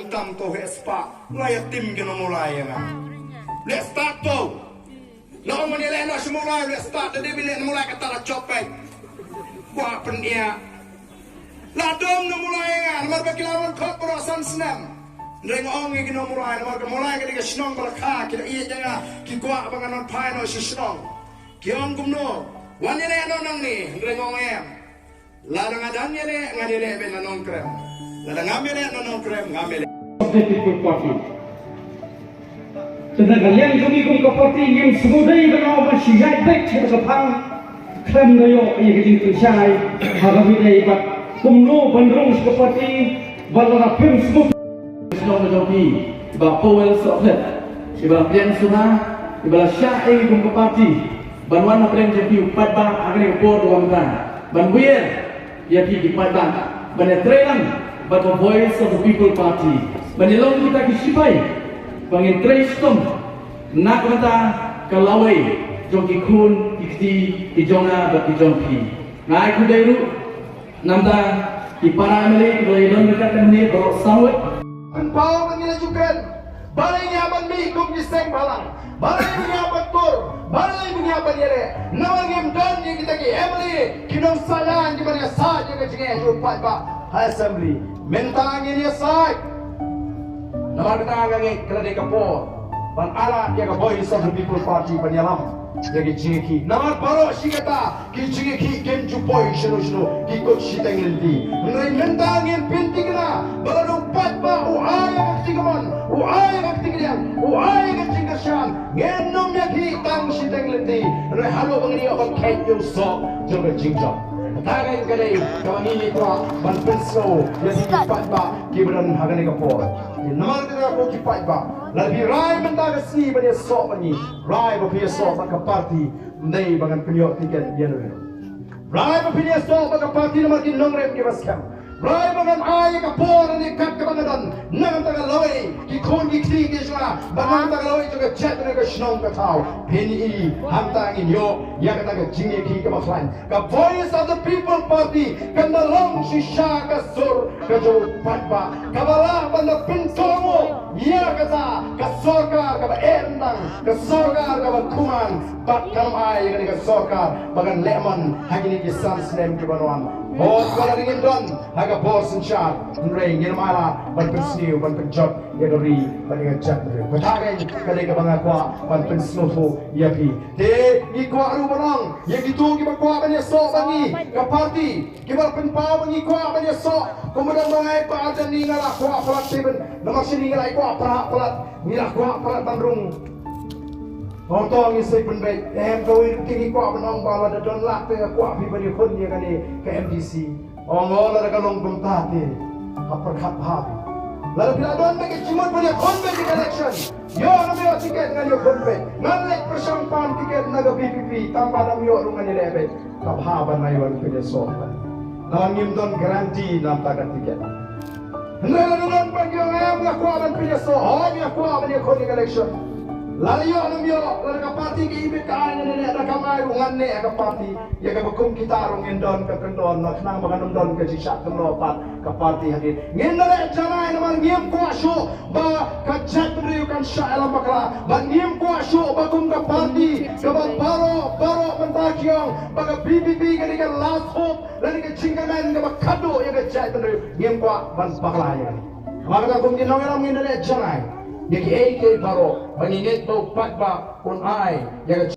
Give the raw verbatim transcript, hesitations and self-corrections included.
Tam to he spa la ya tim ki no mulai ya nga. Le start to. La ong mani le na shi mulai le start de bi le mulai ka ta la chop pek. Kwa pen ia. La dom no mulai ya nga. Namar ba ki la wan khot para san snem. Ndreng ong ki no mulai namar ka mulai ka di ka shnong ba la kha ki la ia ya nga. Ki kwa ba nga non pai no shi shnong. Ki ong kumno. Wan ya le no nang ni. Ndreng ong em. Lada nga dang ïaleh, ngan ïaleh bad na Nongkrem. Lada ngam ïaleh na Nongkrem, ngam ïaleh. Of the People Party. Tang ka liang jong ngi kum ka party ngim sngewdei ban ong ban shu ïaid beit sha ka pang. Khlem da ïoh ïa ka jingpynshai ha kaba ïadei bad kumno ban rung sha ka party bad lada phim sngewdei. Shnong jong phi, i Bah Powell Sohkhlem, i Bah Priang Suna, i Bah la shah ïa ngi kum ka party. Ban wan hapdeng jong phi u paidbah ha kane ka por kaba mynta. Ban wiar ïa phi ki paidbah. Ban ïatreilang bad ka Voice of the People Party. Ban ïalong kita ki sipai. Ba ngin trei shitom na ka bynta ka lawei jong ki khun ki kti ki jong nga bad ki jong phi. Nga ai khublei ruh. Namar ki para M L A kiba la ïadon ryngkat mynne baroh saw ngut. Pynpaw ba ngi la ju kren. Balei ngi hap ban mih kum ki seng bhalang. Balei ngi hap ban tur. Balei ngi hap ban ïaleh. Namar ngim don ïa kita ki M L A ki nongsaid aiñ kiban ïasaid ïa ka jingeh jong u paidbah ha assembly. Mynta ngin ïasaid. Namar kata nga ngeit ka la dei ka por ban ailad ïa ka Voice of the People Party ban ïalam ïa ki jingïakhih. Namar baroh shi katta ki jingïakhih kim ju poi shano shano, ki kut shiteng lynti. Hynrei mynta ngin pynthikna ba lada u paidbah u ai ïa ka kti kamon, u ai ïa ka kti kadiang, u ai ïa ka jingkyrshan, ngin ym ïakhih tang shiteng lynti. Hynrei haduh ba ngin ïoh ban kheit ïa u soh jong ka jingjop. Kata ka dei kaba ngi kwah ban pynsngew ïa ki paidbah kiba don ha kane ka por. Namar kata ko ki paidbah, lada phi rai mynta ka sngi ban ïasoh bad ngi, rai ba phi ïasoh bad ka party. Ym dei ba ngan pynïoh tiket ïa no ïa no. Rai ba phin ïasoh bad ka party namar ki nongrim kiba skhem. Rai ba ngan ai ka por ne kat kaba nga don na ka bynta ka lawei ki khun ki kti ki jong nga bad na ka bynta ka lawei jong ka jaitbynriew, ka shnong ka thaw. Phin i hangta ngin ïoh ïa kata ka jingïakhih kaba khlaiñ. Ka Voice of the People Party kan da long shisha ka sur ka jong u paidbah kaba lah ban da pynkohnguh ïa kata ka sorkar kaba eh ryndang, ka sorkar kaba kuman. Bad kam ai ïa kane ka sorkar ba kan leh mon ha kine ki san snem kiban wan. Hooid, ba la dei ngin don ha ka bor synshar, hynrei ngin ym ailad ban pynsniew ban pynjot ïa ka ri bad ïa ka jaitbynriew. Kata ka dei kaba nga kwah ban pynsngewthuh ïa phi. Te ngi kwah ruh ban ong ïa kito kiba kwah ban ïasoh bad ngi, ka party, kiba pynpaw ba ngi kwah ban ïasoh. Kumba dang ong ai ba ardent, ngi la kwah palat te ban, namar shi ngi la kwah palat, palat, ngi la kwah palat ban rung. Hangto ngi sei pynbeit, em, kawei ruh te ngi kwah ban ong ba lada don lad te nga kwah phi ban ïakhun ïa kane ka M D C. Ong, o, lada ka long kumta te ha pyrkhat bha phi. Lada phi la don beit ka jingmut ban ïakhun beit ïa ka election, ïoh ne ym ïoh tiket ngan ïakhun beit. Ngan leit pyrshang pan tiket na ka V P P, tang ba da ym ïoh ruh ngan ïaleh beit. Ka bha ban ai wan pynïasoh ban. Namar ngim don guarantee na bynta ka tiket. Hynrei lada don pat ki ong em nga kwah ban pynïasoh, hooid nga kwah ban ïakhun ïa ka election. Lada ïoh ne ym ïoh, lada ka party ka ibit ka aiñ, ngan neh, da kam ai ruh ngan neh ka party. Ïa kaba kum kita ruh ngin don ka kyndon, khnang ba kan ym don ka jingshah kynnoh pat ka party hadien. Ngin da leh janai namar ngim kwah shuh ba ka jaitbynriew kan shah ïalam bakla. Bad ngim kwah shuh ba kum ka party kaba baroh baroh mynta ki ong ba ka V P P ka dei ka last hope lane ka jingkyrmen kaba khatduh ïa ka jaitbynriew. Ngim kwah ban bakla ïa kane. Namar kata kum ki nongïalam ngin da leh janai ïa kiei kiei baroh ba ngi ngeit ba u paidbah un ai ïa ka